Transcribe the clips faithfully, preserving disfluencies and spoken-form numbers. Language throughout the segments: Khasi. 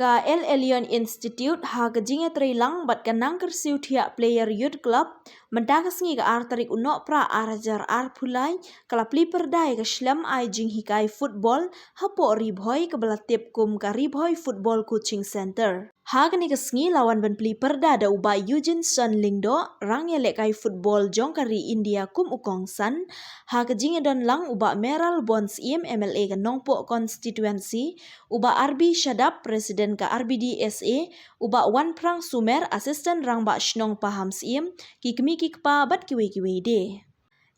Ka El Elyon Institute ha ka jingïatreilang bad ka Nangkyrsiew Thiah Player Youth Club, mynta ka sngi ka ar tarik u Nohprah ar hajar arphew lai, ka la plie pyrda ïa ka shlem ai jinghikai football hapoh Ri Bhoi kaba la tip kum ka Ri Bhoi Football Coaching Centre. Ha kane ka sngi la wan ban plie pyrda da u Bah Eugene Son Lyngdoh, rangïalehkai football jong ka ri India kum u kongsan, ha ka jingïadon lang u Bah Mayralborn Syiem, M L A ka Nongpoh Constituency, u Bah R B Shadap, President ka R B D S A, u Bah Wanphrang Sumer, Assistant Rangbah Shnong Pahamsyiem, ki kmie ki kpa bad kiwei kiwei de.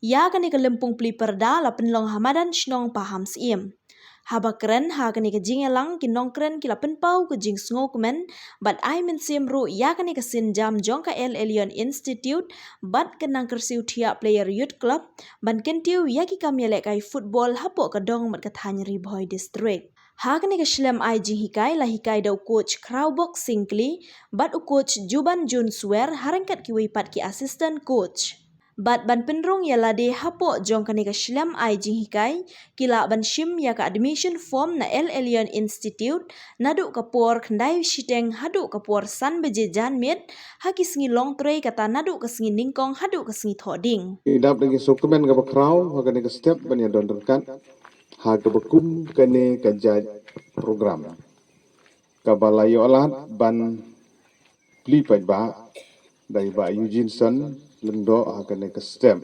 Ïa kane ka lympung plie pyrda la pynlong ha madan shnong Pahamsyiem. Haba kren ha kane ka jingïalang, ki nongkren ki la pynpaw ka jingsngewkmen bad ai mynsiem ruh ïa kane ka sienjam jong ka El Elyon Institute bad ka Nangkyrsiew Thiah Player Youth Club ban kyntiew ïa ki kam ïalehkai football hapoh ka dong bad ka thaiñ Ri Bhoi District. Ha kane ka shlem ai jinghikai la hikai da u coach Khrawbok Syngkli bad u coach Juban Jun Swer, ha ryngkat kiwei pat ki assistant coach. Bad ban pynrung ïa lade hapoh jong kane ka shlem ai jinghikai, ki lah ban shim ïa ka admission form na El Elyon Institute naduh ka por khyndai shiteng haduh ka por san baje janmiet, ha ki sngi longtrei, kata naduh ka sngi nyngkong haduh ka sngi thohdieng. Ngi dap da ka sngewkmen kaba khraw ha kane ka step ban ïadon ryngkat ha kaba kum kane ka jait program kaba la ïoh lad ban plie paidbah da i Bah Eugene Son Lyngdoh ha kane ka step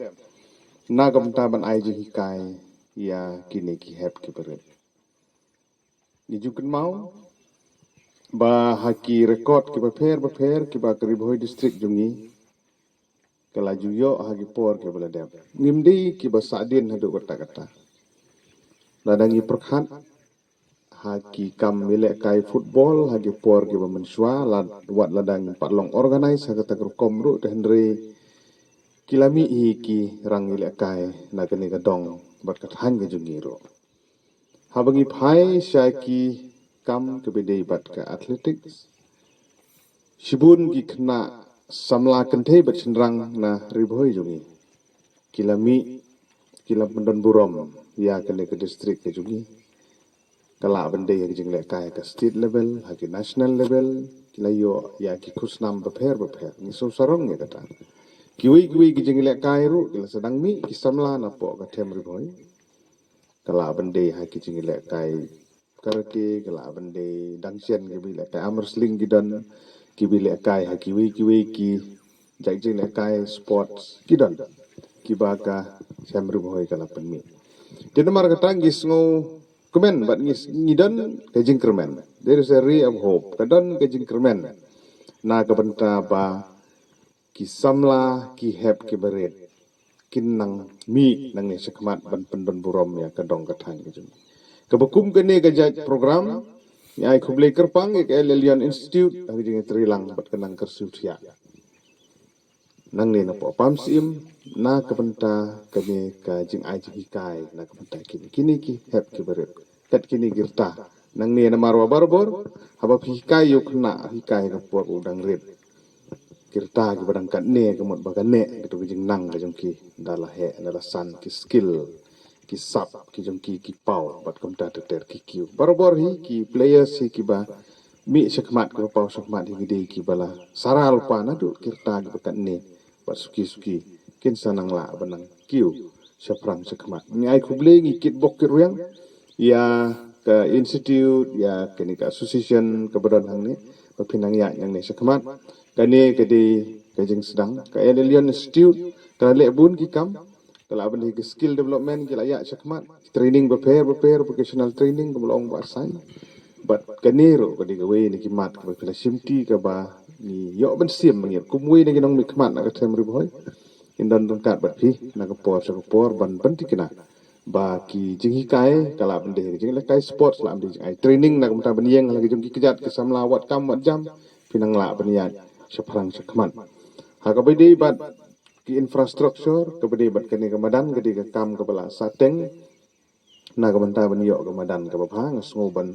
na ka bynta ban ai jinghikai ïa kine ki hep ki barit. Ngi ju kynmaw ba ha ki record kiba pher ba pher kiba ka Ri Bhoi District jong ngi ka la ju ïoh ha ki por kiba la dep. Ngim dei kiba sahdien haduh katta katta. Lada ngi pyrkhat ha ki kam ïalehkai football ha ki por kiba mynshuwa, lad, wat lada ngim pat long organize ha kata ka rukom ruh, te hynrei ki la mih hi ki rangïalehkai na kane ka dong bad ka thaiñ ka jong ngi ruh. Haba ngi phai sha ki kam kiba dei bad ka athletics, shibun ki khynnah samla kynthei bad shynrang na Ri Bhoi jong ngi ki la mih, ki la pyndon burom ïa kane ka district ka jong ngi. Ka lah ban dei ha ki jinglehkai ha ka state level, ha ki national level, ki la ïoh ïa ki khusnam bapher bapher. Ngi sngewsarong ïa kata. Kiwei kiwei ki jinglehkai ruh ki la sdang mih ki samla napoh ka them Ri Bhoi. Ka lah ban dei ha ki jinglehkai karate, ka lah ban dei dang shen kiba ïalehkai arm wrestling ki don, kiba ïalehkai ha kiwei kiwei ki jait jingïalehkai sports ki don, kiba ka them Ri Bhoi ka la pynmih. Te namar kata ngi sngewkmen bad ngi, ngi don ka jingkyrmen. There is a ray of hope. Ka don ka jingkyrmen na ka bynta ba ki samla, ki hep ki barit kin nang mih nangne shakhmat ban pyndon burom ïa ka dong ka thaiñ ka jong ngi. Kaba kum kane ka jait program, ngi ai khublei kyrpang ïa ka El Elyon Institute ha ka jingïatreilang bad ka Nangkyrsiew Thiah nangne napoh Pahamsyiem na ka bynta kane ka jingai jinghikai na ka bynta kine, kine ki hep ki barit. Kat kine ki rta. Nangne namar ba barabor haba phi hikai ïa u khynnah, hikai ha ka por u dang rit. Ki rta kiba dang katne ka mut ba ka neh kito ki jingnang ka jong ki, da la heh da la san, ki skill, ki sap ki jong ki ki paw bad kumta ter ter ki kiew. Barabor hi ki players hi kiba mih shakhmat, kiba paw shakhmat hi ki dei kiba la sara lypa naduh ki rta kiba katne bad suki suki kin sa nang lah ban nang kiew shaphrang shakhmat. Ngi ai khublei, ngi kitbok kitrwiang ïa ka institute, ïa kane ka association kaba don hangne ba phin nang ïaid nangne shakhmat. Kane ka dei ka jingsdang. Ka El Elyon Institute ka la leh bun ki kam, ka lah ban dei ki skill development, ki la ïaid shakhmat, training bapher bapher, vocational training kaba la ong Bah Sain. Bad kane ruh ka dei kawei na ki mat kaba phi la shimti kaba ngi ïoh ban siem ma ngi kum wei na ki nongmihkhmat na ka them Ri Bhoi. Ngin don ryngkat bad phi na ka por sha ka por ban pynthikna ba ki jinghikai, ka lah ban dei ka jingïalehkai sports, lah ban dei jingai training na ka bynta ban ïeng ha la ki jong ki kjat ki samla, wat kam wat jam, phin nang lah ban ïaid shaphrang shakhmat. Ha kaba dei bad ki infrastructure, kaba dei bad kane ka madan, ka dei ka kam kaba la sah teng na ka bynta ban ïoh ka madan kaba bha. Nga sngew ban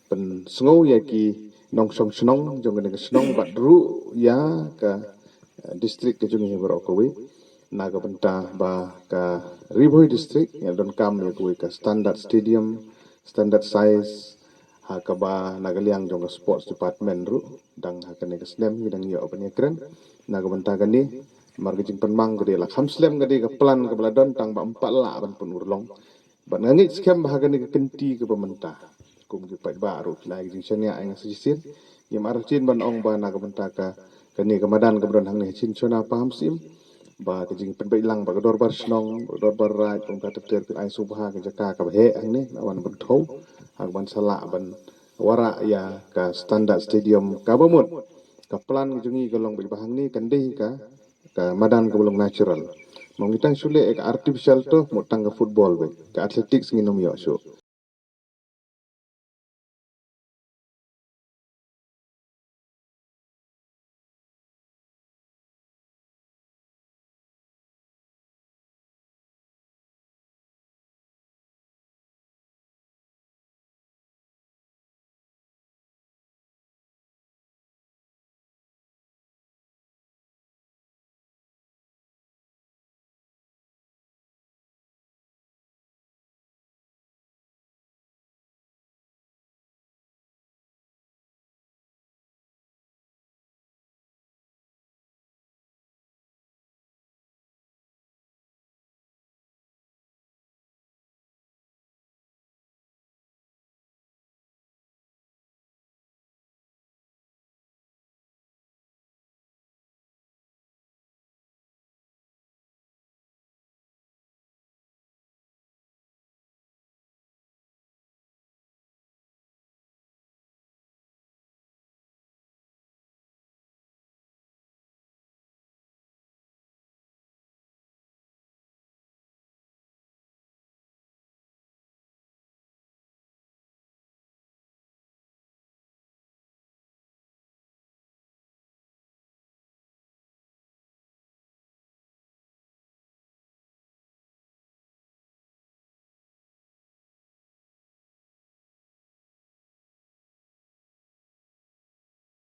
pynsngew ïa ki nongshong shnong jong kane ka shnong bad ruh ïa ka, eh, district ka jong ngi baroh kawei na ka bynta ba ka Ri Bhoi District ïa donkam ïa kawei ka standard stadium, standard size, ha kaba na ka liang jong ka sports department ruh, dang ha kane ka snem hi dang ïoh ban ïakren na ka bynta kane. Namar ka jingpynmang ka dei la kham slem ka dei ka plan kaba la don tang ba ym pat lah ban pynurlong. Bad nga ngeit skhem ba ha kane ka kynti kaba mynta, kum ki paidbah ruh ki la ai ka jingshaniah ïa nga sa shisien. Ngim artatien ban ong ba na ka bynta ka kane ka madan kaba don hangne ha Chinchona Pahamsyiem, ba ka jingpynbeit lang ba ka dorbar shnong, ba ka dorbar raid, kum ka ter ter, kin ai sngewbha ka jaka kaba heh hangne, na wan ban thew, ha ka ban sa lah ban wanrah ïa ka standard stadium kaba mut. Ka plan ka jong ngi ka long ba hangne kan dei ka, ka madan kaba long natural. Mo ngi tang shu leh ka artificial to, mut tang ka football beit, ka athletics ngin ym ïoh shuh.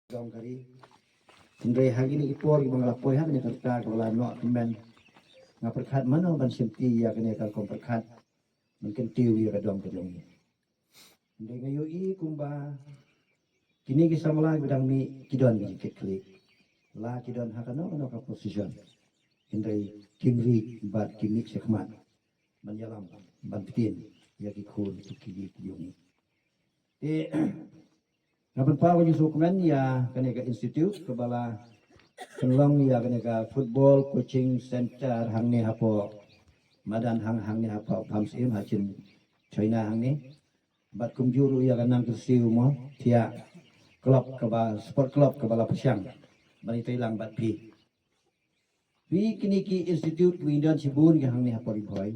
Dong kari. Hynrei ha kine ki por kiba nga la poi ha kane ka rta kaba la noh tymmen, nga pyrkhat mano ban shimti ïa kane ka rukom pyrkhat ban kyntiew ïa ka dong ka jong ngi. Hynrei nga ïohi kumba kine ki samla kiba dang mih ki don ki jingkitkhlieh, la ki don ha kano kano ka position, hynrei kim rit bad kim mih shakhmat ban ïalam ban ktien ïa ki khun ki kti ki jong ngi. Te nga pynpaw ka jingsngewkmen ïa kane ka institute kaba la pynlong ïa kane ka football coaching center hangne hapoh madan hang, hangne hapoh Pahamsyiem ha Chinchona hangne. Bad kumjuh ruh ïa ka Nangkyrsiew mo, thiah club kaba, sport club kaba la pyrshang ban ïatrei lang bad phi. Phi, kine ki institute kiba ngi don shibun ki hangne hapoh Ri Bhoi,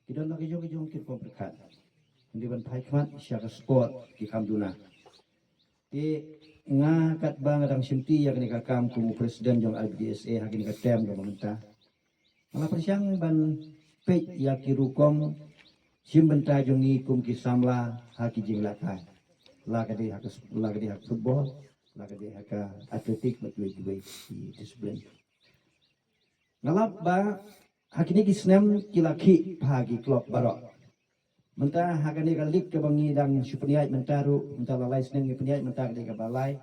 ki don la ki jong ki jong ki rukom pyrkhat. Hynrei ban phai khmat sha ka sport ki kham duna. Te nga katba nga dang shimti ïa kane ka kam kum u president jong R B D S A ha kane ka term kaba mynta, nga la pyrshang ban peit ïa ki rukom shim bynta jong ngi kum ki samla ha ki jingïalehkai, la ka dei ha ka, la ka dei ha ka football, la ka dei ha ka athletic bad kiwei kiwei ki discipline. Nga lap ba ha kine ki snem ki la khih bha ki club baroh. Mynta ha kane ka league kaba ngi dang shu pynïaid mynta ruh, mynta la lai snem ngi pynïaid mynta ka dei kaba lai.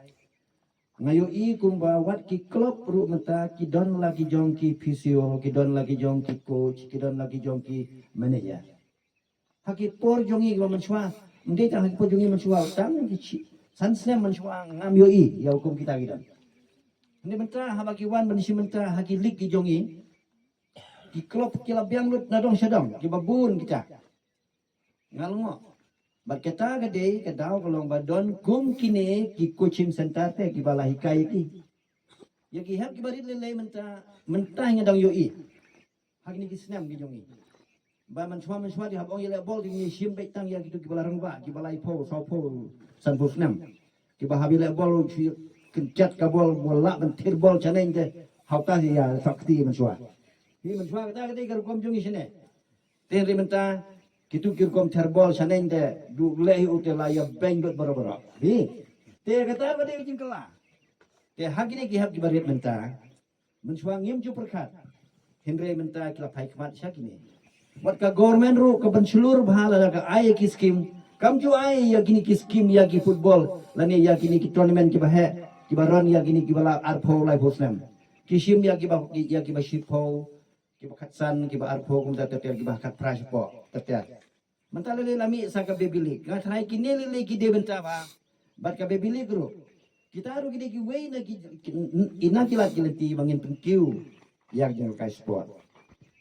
Nga ïohi kumba wat ki club ruh mynta ki don la ki jong ki physio, ki don la ki jong ki coach, ki don la ki jong ki manager. Ha ki por jong ngi kiba mynshuwa, ym dei tang ha ki por jong ngi mynshuwa, tang ki shi, san snem mynshuwa ngam ïohi ïa u kum kita ki don. Hynrei mynta haba ki wan ban shim bynta ha ki league ki jong ngi, ki club ki la biang lut na dong sha dong, kiba bun kita. Nga lyngngoh. Bad kata ka dei ka daw ka long ba don kum kine ki coaching center te kiba la hikai ïa ki. Ïa ki hep kiba rit lei lei mynta, mynta nga dang ïohi ha kine ki snem ki jong ngi. Ba mynshuwa mynshuwa te hap ong ïaleh bol te ngi shim beit tang ïa kito kiba la rangbah, kiba laiphew, sawphew, sanphew snem. Kiba hap ïaleh bol shu kynjat ka bol, bol lah ban thir bol shaneng te, hap ka ïa sap kti mynshuwa. Hi mynshuwa kata ka dei ka rukom jong ngi shane. Te hynrei mynta kito ki rukom thir bol shaneng te, du leh hi u te la ïa beiñ bad baroh baroh. Hi. Te kata ka dei ka jingkylla. Te ha kine ki hep kiba rit mynta, mynshuwa ngim ju pyrkhat. Hynrei mynta ki la phai khmat sha kine. Wat ka government ruh ka pynshlur bha lada ka ai ki skim Kam ju ai ïa kine ki skim ïa ki football lane ïa kine ki tournament kiba heh, kiba run ïa kine kiba la arphew laiphew snem. Ki shim ïa kiba, ïa kiba shiphew, kiba khatsan, kiba arphew, kumta ter ter, kiba khatphra shapoh ter ter. Mynta lei lei la mih sa ka Baby League. Nga tharai kine lei lei ki dei bynta bha bad ka Baby League ruh. Kita ruh ki dei kiwei na ki, ki, ina ki lad ki lynti ba ngin pynkiew ïa ka jingïalehkai sport.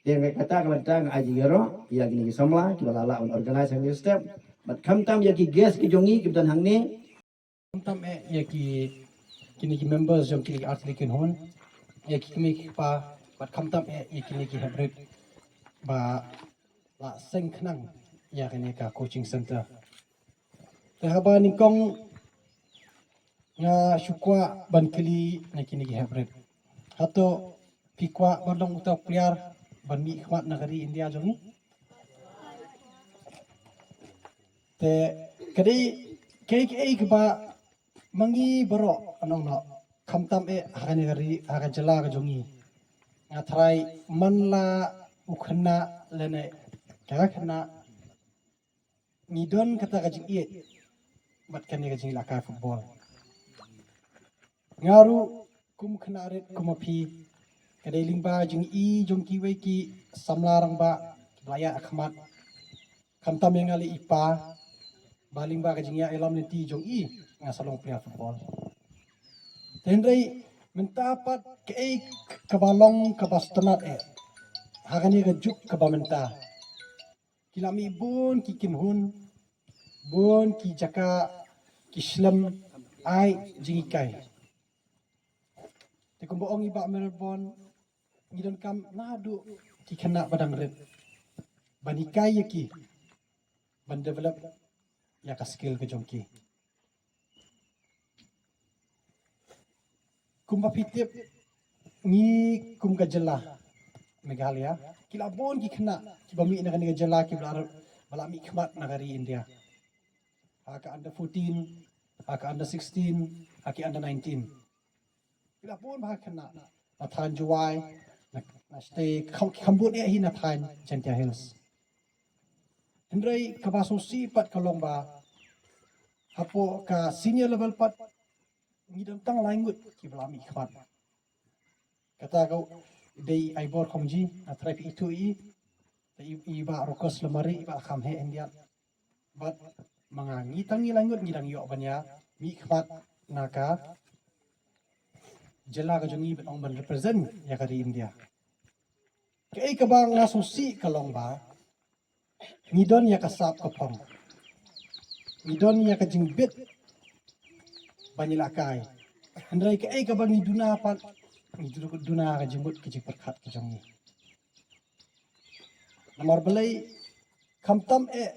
Te nga kata ka bynta nga ai jingïaroh ïa kine ki samla kiba la lah ban organise ha kine ki step. Bad khamtam ïa ki guest ki jong ngi kiba don hangne. Khamtam eh ïa ki, kine ki members jong kine ki artylli kynhun, ïa ki kmie ki kpa, bad khamtam eh ïa kine ki heprit ba la seng khnang ïa kane ka coaching center. Te haba nyngkong nga shu kwah ban kylli na kine ki heprit, hato phi kwah ban long uta u player ban mihkhmat na ka ri India jong ngi? Te ka dei kaei kaei kaba ma ngi baroh, nongno, khamtam eh ha kane ka ri, ha ka jylla ka jong ngi, nga tharai man la u khynnah lane ka khynnah ngi don kata ka jingïeit bad kane ka jingïalehkai football. Nga ruh kum khynnah rit kum ma phi, ka dei lyngba jingi jong kiwei ki samla rangbah kiba la ïaid ha khmat, khamtam ïa nga lei i pa, ba lyngba ka jingïaid ïalam lynti jong i nga sa long player football. Te hynrei mynta pat kaei kaba long kaba sngewtynnat eh ha kane ka juk kaba mynta, ki la mih bun ki kynhun, bun ki jaka, ki shlem ai jinghikai. Te kumba ong i Bah Melbourne, ngi donkam naduh ki khynnah ba dang rit ban hikai ïa ki ban develop ïa ka skill ka jong ki. Kumba phi tip, ngi kum ka jylla Meghalaya, ki la bun ki khynnah kiba mih na kane ka jylla kiba la, ba la mihkhmat na ka ri India, ha ka under fourteen, ha ka under sixteen, ha ki under nineteen. Ki la bun bha ki khynnah na thaiñ Jowai, na, na shatei, kham, kham bun eh hi na thaiñ Jaintia Hills. Hynrei kaba sngewsih pat ka long ba hapoh ka senior level pat ngi don tang lai ngut kiba la mihkhmat. Kata ka dei Aibor Khongji, nga tharai phi ithuh ïa i, i Bah Rokas Lamari, i Bah Kham Heh Indiat. Bad ma nga, ngi tang ngi lai ngut ngi dang ïoh ban ïa mihkhmat na ka jylla ka jong ngi ban ong ban represent ïa ka ri India. Kaei kaba nga sngewsih ka long ba ngi don ïa ka sap ka phong, ngi don ïa ka jingbit ban ïalehkai. Hynrei kaei kaba ngi duna pat, ngi duna ka jingmut ka jingpyrkhat ka jong ngi. Namar balei, khamtam eh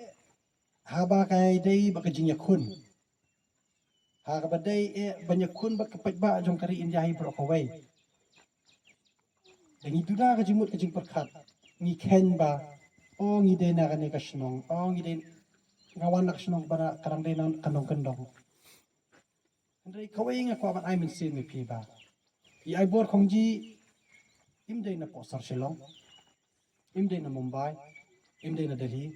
haba ka dei bad ka jingïakhun, ha kaba dei eh ban ïakhun bad ka paidbah jong ka ri India hi baroh kawei. Da ngi duna ka jingmut ka jingpyrkhat, ngi kheiñ ba, o ngi dei na kane ka shnong, o ngi dei, nga wan na ka shnong ba ka dang dei na ka nongkyndong. Hynrei kawei nga kwah ban ai mynsiem ïa phi ba i Aibor Khongji im dei na Pohsar Shillong, im dei na Mumbai, im dei na Delhi.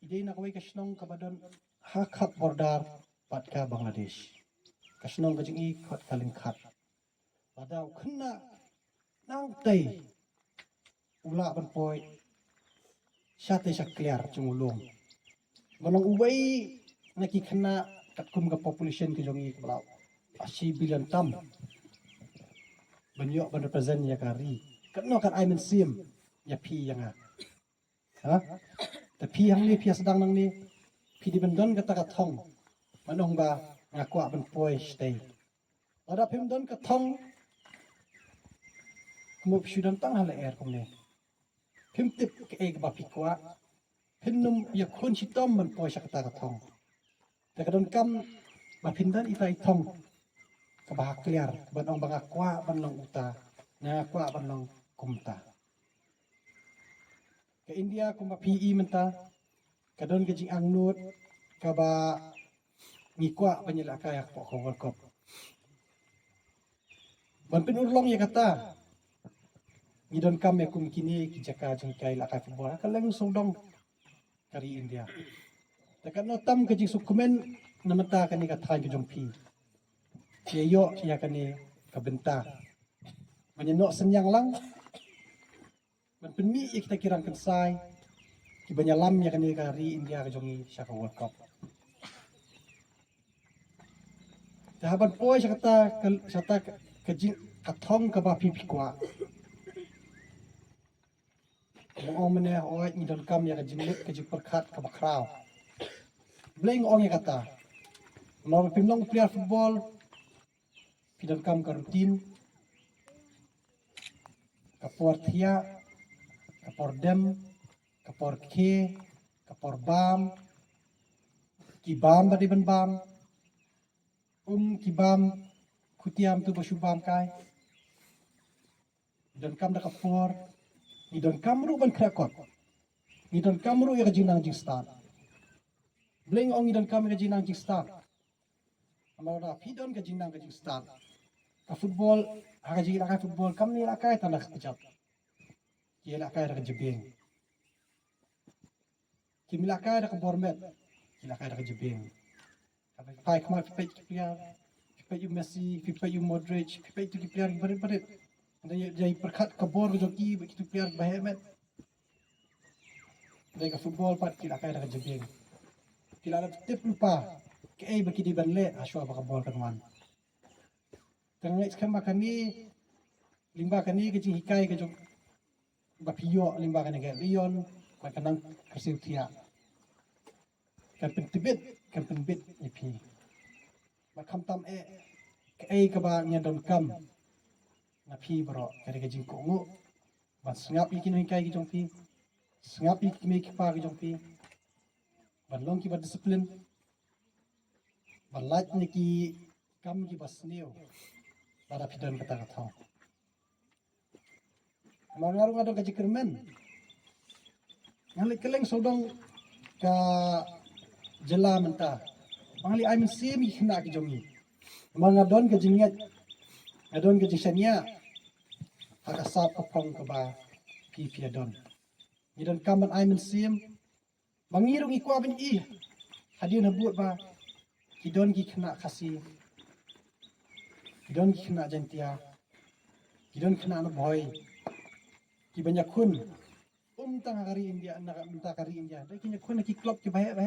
I dei na kawei ka shnong kaba don ha khap border bad ka Bangladesh. Ka shnong ka jong i khot ka Lyngkhat. Lada u khynnah nangtei u lah ban poi shatei sha kliar jong u lum, ban long uwei na ki khynnah katkum ka population ka jong i kaba lah shi billion tam, ban ïoh ban represent ïa ka ri. Katno kan ai mynsiem ïa phi ïa nga. Ha? Te phi hangne, phi ïa sdang nangne, phi dei ban don kata ka thong ban ong ba nga kwah ban poi shatei. Lada phim don ka thong, kumno phi shu don tang ha lyer kumne? Phim tip kaei kaba phi kwah, phin nym ïakhun shitom ban poi sha kata ka thong. Te ka donkam ba phin don ita i thong kaba ha kliar ban ong ba nga kwah ban long uta, nga kwah ban long kumta. Ka India kumba phi i mynta ka don ka jingangnud kaba ngi kwah ban ïalehkai ha ka World Cup. Ban pynurlong ïa kata, ngi donkam ïa kum kine ki jaka jingkai lehkai football ha ka leng sawdong ka ri India. Te katno tam ka jingsngewkmen na mynta kane ka thaiñ ka jong phi. Phi ïoh ïa kane ka bynta ban ïa noh synñiang lang ban pynmih ïa kita ki rangkynsai kiba ïalam ïa kane ka ri India ka jong ngi sha ka World Cup. Te haba poi sha kata ka, sha kata ka, ka jing, ka thong kaba phi phi kwah. Nga ong mynne, hooid, ngi donkam ïa ka jingleh ka jingpyrkhat kaba khraw. Balei nga ong ïa kata? Namar ba phim long player football, phi donkam ka routine, ka por thiah, ka por dem, ka por khie, ka por bam, ki bam ba dei ban bam, um ki bam khutiam tu ba shu bam kai. Ngi donkam da ka por, ngi donkam ruh ban khreh kot. Ngi donkam ruh ïa ka jingnang jingstad. Balei nga ong ngi donkam ïa ka jingnang jingstad? Namar lada phi don ka jingnang ka jingstad, ka football, ha ka jingïalehkai football kam ïalehkai tang da ka kjat. Ki ïalehkai da ka jabieng. Kim ïalehkai da ka bor met, ki ïalehkai da ka jabieng. Haba phi phai khmat phi peit ki player, phi peit u Messi, phi peit u Modric, phi peit tu ki player ki barit barit. Hynrei ïa, ïa pyrkhat ka bor ka jong ki bad kitu ki player kiba heh met. Hynrei ka football pat ki ïalehkai da ka jabieng. Ki la tip lypa kaei ba ki dei ban leh hashwa ba ka bor kan wan. Te nga ngeit skhem ba kane, lyngba kane ka jinghikai ka jong, ba phi ïoh lyngba kane ka Lion, ba ka nang kyrsiew thiah, kan pyntbit, kan pynbit ïa phi. Ba khamtam eh kaei kaba ngi donkam na phi baroh, ka dei ka jingkohnguh ban sngap ïa ki nonghikai ki jong phi, sngap ïa ki kmie ki kpa ki jong phi, ban long kiba discipline, ban lait na ki kam kiba sniew lada phi don kata ka thong. Namar nga ruh nga don ka jingkyrmen. Nga leit kylleng sawdong ka jylla mynta. Ba nga leit ai mynsiem ïa ki khynnah ki jong ngi. Namar nga don ka jingngeit, nga don ka jingshaniah ha ka sap ka phong kaba phi phi ïa don. Ngi donkam ban ai mynsiem ba ngi ruh ngi kwah ban ïohi hadien habud ba ki don ki khynnah Khasi, ki don ki khynnah Jaiñtia, ki don khynnah Nabhoi kiban ïakhun, um tang ha ka ri India, na ka, mynta ka ri India, dei kin ïakhun ha ki club kiba heh ba